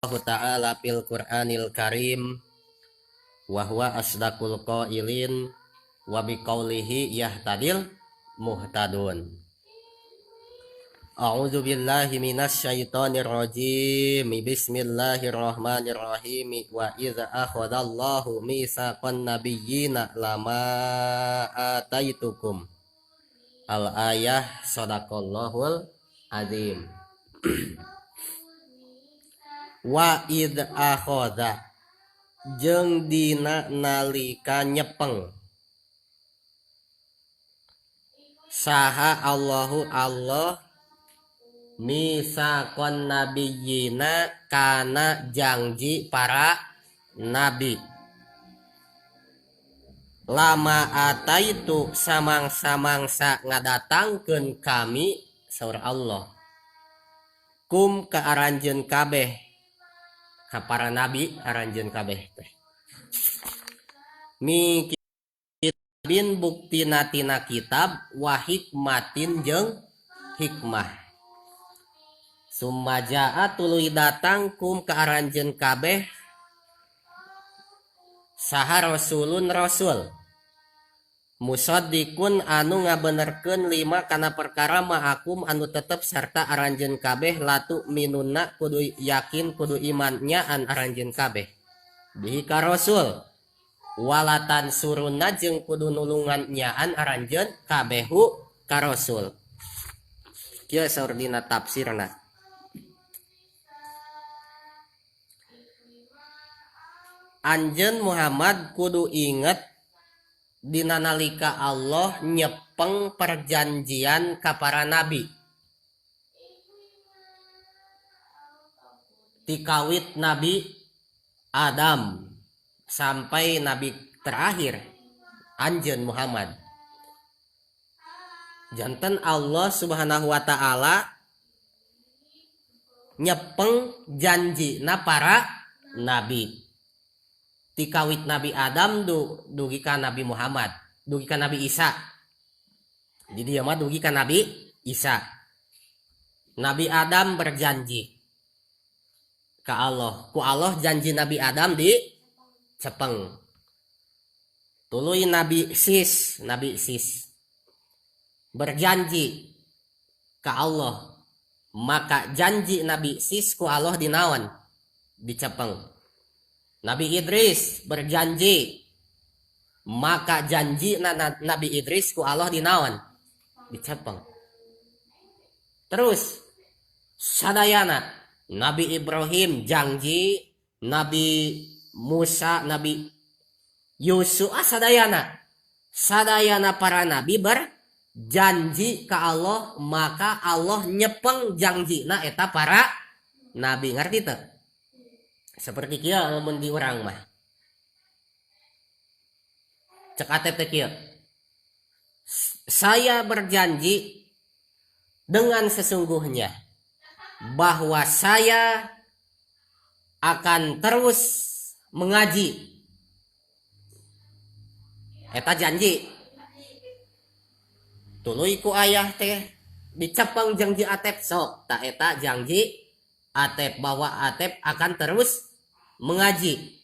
Ta'ala fil Qur'anil Karim wa huwa asdaqul qailin wa biqaulihi yahtadil muhtadun. A'udzu billahi minasyaitonir rajim. Bismillahirrahmanirrahim. Wa idza akhadallahu mitsaqan nabiyyina lama ataitukum. Al ayah sadaqallahul azim. Wa id akhadha jeung dina nalika nyepeng saha Allahu Allah misaqon nabiyina kana janji para nabi lama ataitu samang-samangsa ngadatangkeun kami saur Allah kum ka aranjeun kabeh ka para nabi aranjeun kabeh teh mi kitabin buktina tina kitab wa hikmatin jeung hikmah summa jaa tuluy datang kum ka aranjeun kabeh saha rasulun rasul musaddiqun anu ngabenerkeun lima kana perkara ma'akum anu tetep sarta aranjeun kabeh latu minunna kudu yakin kudu iman nyaan aranjeun kabeh bihi ka rasul walatan surunna jeung kudu nulungan nyaan aranjeun kabeh hu ka rasul. Kieu saur dina tafsirna. Anjeun Muhammad kudu inget dina nalika Allah nyepeng perjanjian ka para nabi. Tikawit Nabi Adam sampai nabi terakhir anjeun Muhammad. Janten Allah Subhanahu wa taala nyepeng janjina para nabi. Tikawit Nabi Adam dugi ka Nabi Muhammad, dugi ka Nabi Isa. Di dieu mah dugi ka Nabi Isa. Nabi Adam berjanji ka Allah, ku Allah janji Nabi Adam di cepeng. Tuluy Nabi Sis, Nabi Sis berjanji ka Allah, maka janji Nabi Sis ku Allah dinaon? Dicepeng. Nabi Idris berjanji, maka janji Nabi Idris ku Allah dinaon? Dicepeng. Terus sadayana Nabi Ibrahim janji, Nabi Musa, Nabi Yusuf, sadayana. Sadayana para nabi berjanji ka Allah, maka Allah nyepeng janjina eta para nabi. Ngerti teu? Seperti kieu lamun di urang mah. Cek Atep teh kieu. Saya berjanji dengan sesungguhnya bahwa saya akan terus mengaji. Eta janji. Tuluy ku ayah teh dicepeng janji Atep sok. Ta eta janji Atep bahwa Atep akan terus mengaji.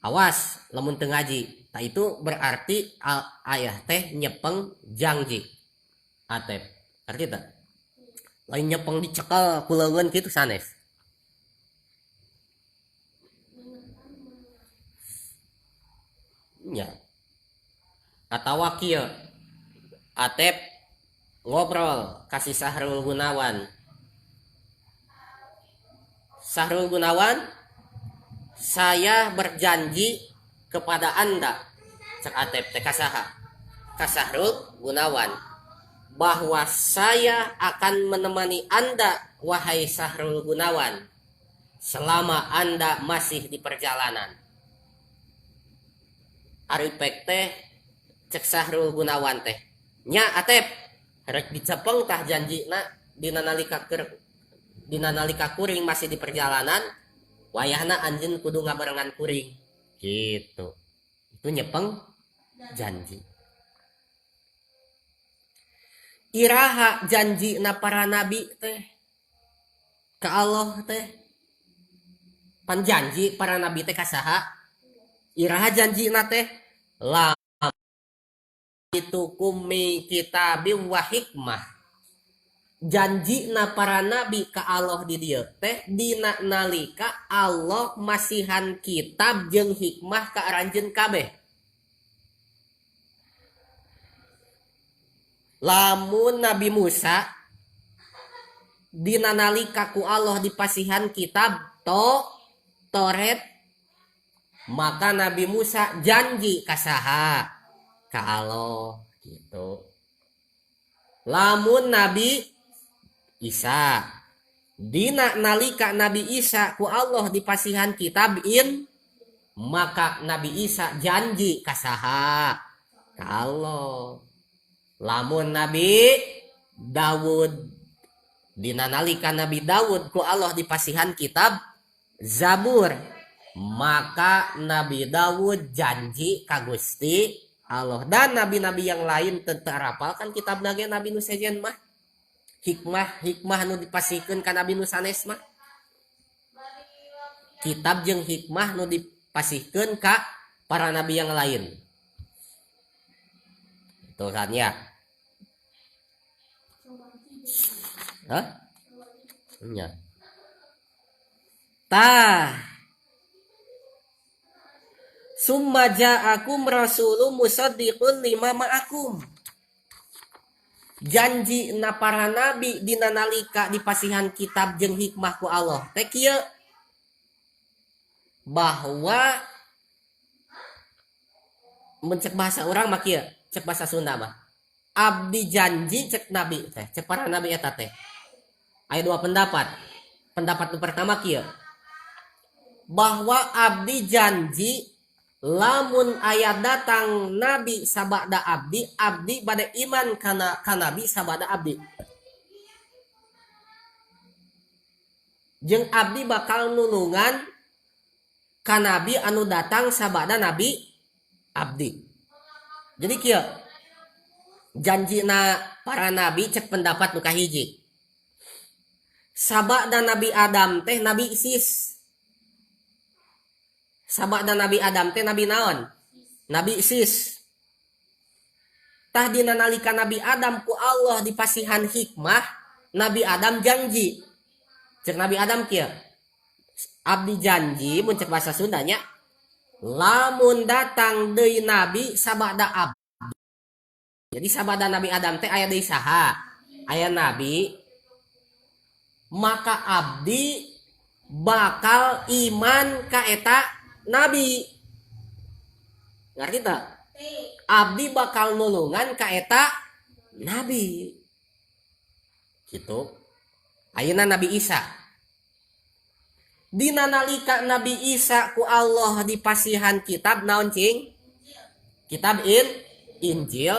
Awas lamun teu ngaji. Ta itu berarti ayah teh nyepeng janji Atep. Ngerti teu? Lain nyepeng dicekel ku leungeun kitu sanes. Nya. Atawa kieu. Atep ngobrol ka si Sahrul Gunawan. Sahrul Gunawan, saya berjanji kepada Anda, cek Atep teh ka saha? Ka Sahrul Gunawan, bahwa saya akan menemani Anda, wahai Sahrul Gunawan, selama Anda masih di perjalanan. Ari pek teh cek Sahrul Gunawan teh, nya Atep, rek dicepeng tah janjina dina nalika keur dina nalika kuring masih di perjalanan, wayahna anjeun kudu ngabarengan kuring. Gitu. Itu nyepeng janji. Iraha janjina para nabi teh ka Allah teh. Pan janji para nabi teh ka saha? Iraha janjina teh? La itukum mi kitabi wa hikmah. Janjina para nabi ka Allah di dieu teh dina nalika Allah masihan kitab jeung hikmah ka aranjeun kabeh. Lamun Nabi Musa dina nalika ku Allah dipasihan kitab Taurat, maka Nabi Musa janji ka saha? Ka Allah gitu. Lamun Nabi Isa dina nalika Nabi Isa ku Allah dipasihan kitab in, maka Nabi Isa janji ka saha? Ka Allah. Lamun Nabi Dawud dina nalika Nabi Dawud ku Allah dipasihan kitab Zabur, maka Nabi Dawud janji ka Gusti Allah. Dan nabi-nabi yang lain teu arapal kan kitab nage Nabi nu sejen mah. Hikmah nu dipasihkeun ka Nabi nu sanes mah. Kitab jeung hikmah nu dipasihkeun ka para nabi yang lain. Itu kan ya. Hah? Nya. Tah. Summa ja'akum rasulun musaddiqun lima ma'akum. Janji na para nabi dina nalika dipasihan kitab jeung hikmah ku Allah teh kieu, bahwa mencek bahasa urang mah kieu, cek bahasa Sunda mah abdi janji cek nabi teh, cek para nabi eta teh. Aya dua pendapat. Pendapat nu pertama kieu, bahwa abdi janji lamun aya datang nabi sabada abdi, abdi bade iman kana ka nabi sabada abdi. Jeung abdi bakal nulungan ka nabi anu datang sabada nabi abdi. Jadi kieu janjina para nabi cek pendapat nu kahiji. Sabada Nabi Adam teh Nabi Sis. Sabada Nabi Adam teh Nabi naon? Nabi Sis. Tah dina nalika Nabi Adam ku Allah dipasihan hikmah, Nabi Adam janji. Cek Nabi Adam kieu. Abdi janji mun cek bahasa Sundanya, lamun datang deui nabi sabada abdi. Jadi sabada Nabi Adam teh aya deui saha? Aya nabi, maka abdi bakal iman ka eta nabi. Ngerti tak? Abdi bakal nulungan ka eta nabi. Gitu. Ayeuna Nabi Isa. Dina nalika Nabi Isa ku Allah dipasihan kitab naon cing? Kitab Injil.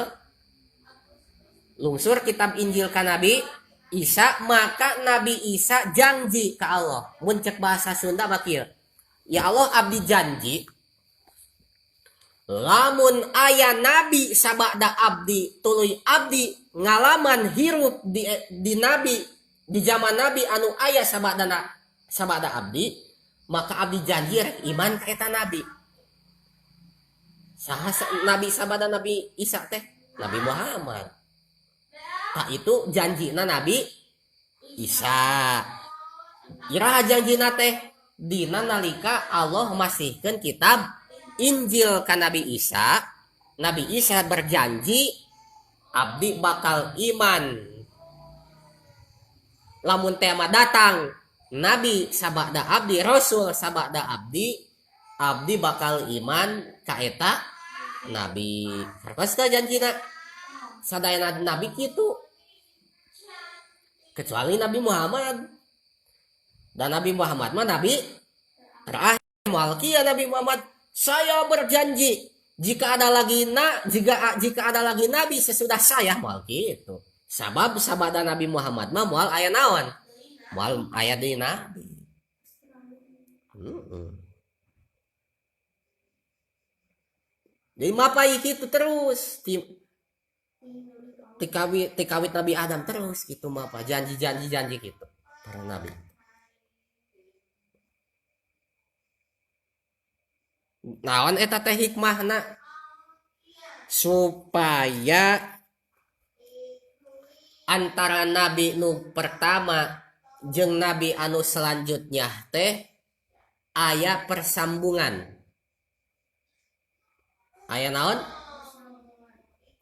Lungsur kitab Injil ka Nabi Isa, maka Nabi Isa janji ka Allah. Mun cek bahasa Sunda mah kieu. Ya Allah abdi janji lamun aya nabi sabada abdi tuluy abdi ngalaman hirup di nabi di zaman nabi anu aya sabada abdi, maka abdi janji rek iman ka eta nabi. Saha nabi sabada Nabi Isa teh? Nabi Muhammad. Tak itu janjina Nabi Isa. Iraha janjina teh? Dina nalika Allah masihkeun kitab Injil ka Nabi Isa. Nabi Isa berjanji abdi bakal iman lamun tema datang Nabi sabada abdi, Rasul sabada abdi, abdi bakal iman ka eta nabi. Hartos teh janjina sadayana nabi kitu, kecuali Nabi Muhammad. Dan Nabi Muhammad mah nabi terakhir. Moal kieu Nabi Muhammad, saya berjanji jika ada lagi jika ada lagi nabi sesudah saya, moal kitu. Sabab sabada Nabi Muhammad mah moal aya naon? Moal aya deui nabi. Jadi mapai kitu terus tikawit Nabi Adam terus gitu mapa janji-janji janji gitu para nabi. Naon eta teh hikmahna? Supaya antara nabi nu pertama jeung nabi anu selanjutnya teh aya persambungan. Aya naon?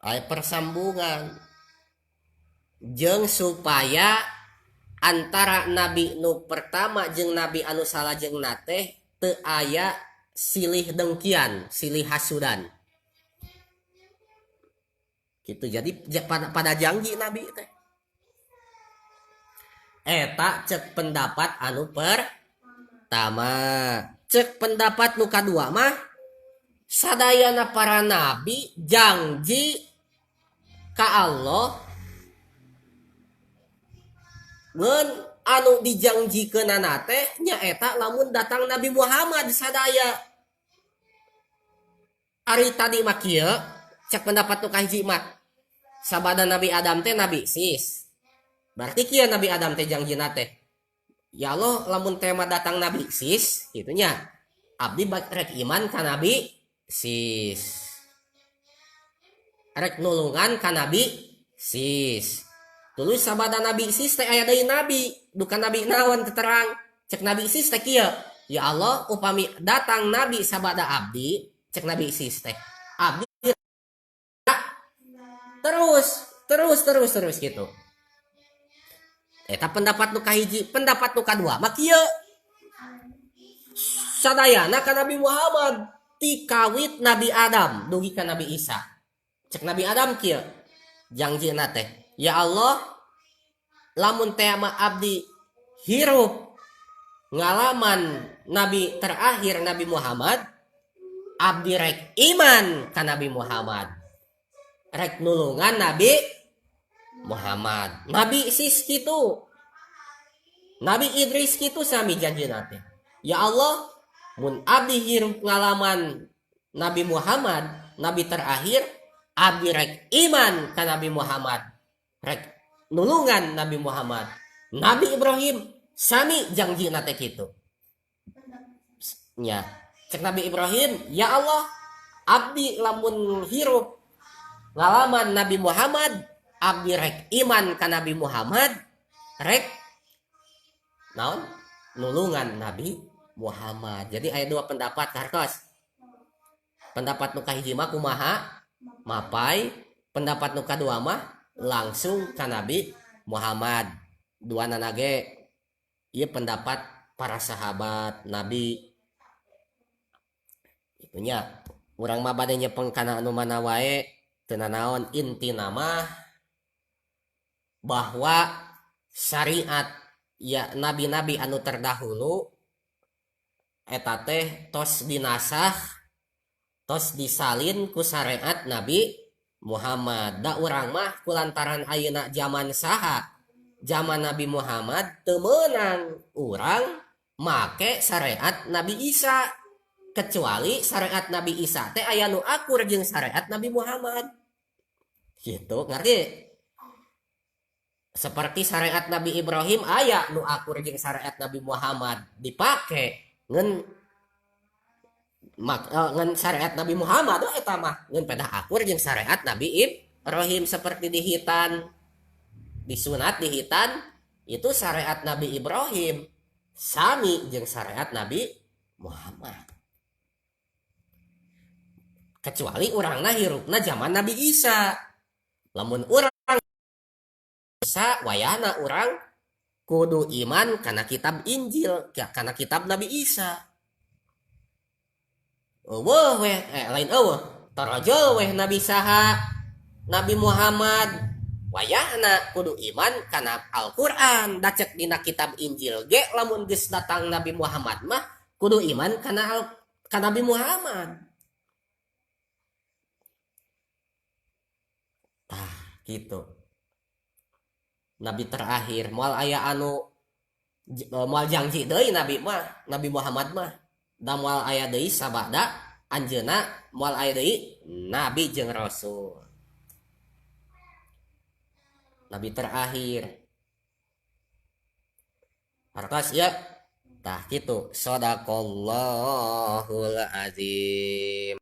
Aya persambungan. Jeung supaya antara nabi nu pertama jeung nabi anu salajengna teh teu aya silih dengkian, silih hasudan. Gitu. Jadi pada janji nabi teh. Eta cek pendapat anu pertama. Cek pendapat nu kadua mah sadayana para nabi janji ka Allah ngeun anu dijangjikeunana teh nyaeta lamun datang Nabi Muhammad sadaya. Ari tadi mah kieu cek pendapat nu kahiji mah sabada Nabi Adam teh Nabi Sis. Berarti kieu Nabi Adam teh jangjina teh, ya Allah lamun tema datang Nabi Sis kitu nya, abdi rek iman ka Nabi Sis, rek nulungan ka Nabi Sis. Tuluy sabada Nabi Sis teh aya deui nabi, duka nabi naon teu terang. Cek Nabi Sis teh kieu, ya Allah upami datang nabi sabada abdi, cek Nabi Sis teh abdi terus terus terus terus gitu. Eta pendapat nu kahiji. Pendapat nu kadua mah kieu, sadayana ka Nabi Muhammad ti kawit Nabi Adam dugi ka Nabi Isa. Cek Nabi Adam kieu jangjina teh, ya Allah lamun teh mah abdi hirup ngalaman nabi terakhir Nabi Muhammad, abdi rek iman ka Nabi Muhammad, rek nulungan Nabi Muhammad. Nabi Sis kitu, Nabi Idris kitu sami janjina teh, ya Allah mun abdi hirup ngalaman Nabi Muhammad nabi terakhir, abdi rek iman ka Nabi Muhammad, rek nulungan Nabi Muhammad. Nabi Ibrahim sami jangjina teh kitu nya. Cek Nabi Ibrahim, ya Allah abdi lamun hirup ngalaman Nabi Muhammad, abdi rek iman ka Nabi Muhammad, rek naon nulungan Nabi Muhammad. Jadi aya dua pendapat hartos. Pendapat nu kahiji mah kumaha mapai, pendapat nu kadua mah langsung ka Nabi Muhammad. Dua nanage ieu pendapat para sahabat Nabi. Itunya urang mah bade nyepeng kana anu mana wae teu nanaon, intina mah bahwa syariat ya nabi-nabi anu terdahulu eta teh tos dinasah, tos disalin ku syariat Nabi Muhammad. Da urang mah kulantaran ayeuna zaman saha, zaman Nabi Muhammad, teu meunang urang make syariat Nabi Isa, kecuali syariat Nabi Isa teh aya nu akur jeung syariat Nabi Muhammad. Gitu, ngerti? Seperti syariat Nabi Ibrahim aya nu akur jeung syariat Nabi Muhammad dipake ngan ngan syariat Nabi Muhammad oh, eta mah ngan pedah akur jeung syariat Nabi Ibrahim. Seperti dihitan, disunat dihitan itu syariat Nabi Ibrahim sami jeung syariat Nabi Muhammad. Kecuali urangna hirupna zaman Nabi Isa. Lamun urang Isa wayahna urang kudu iman kana kitab Injil, kana kitab Nabi Isa. Eueuh weh, lain eueuh, tarajo weh Nabi saha, Nabi Muhammad. Wayahna kudu iman kana Al-Qur'an. Da cek dina kitab Injil ge lamun geus datang Nabi Muhammad mah kudu iman kana ka Nabi Muhammad. Tah gitu. Nabi terakhir moal aya anu moal janji deui nabi mah, Nabi Muhammad mah. Da moal aya deui sabada anjeunna, moal aya deui nabi jeung rasul. Nabi terakhir. Hartos ya. Tah kitu, sadaqallahul azim.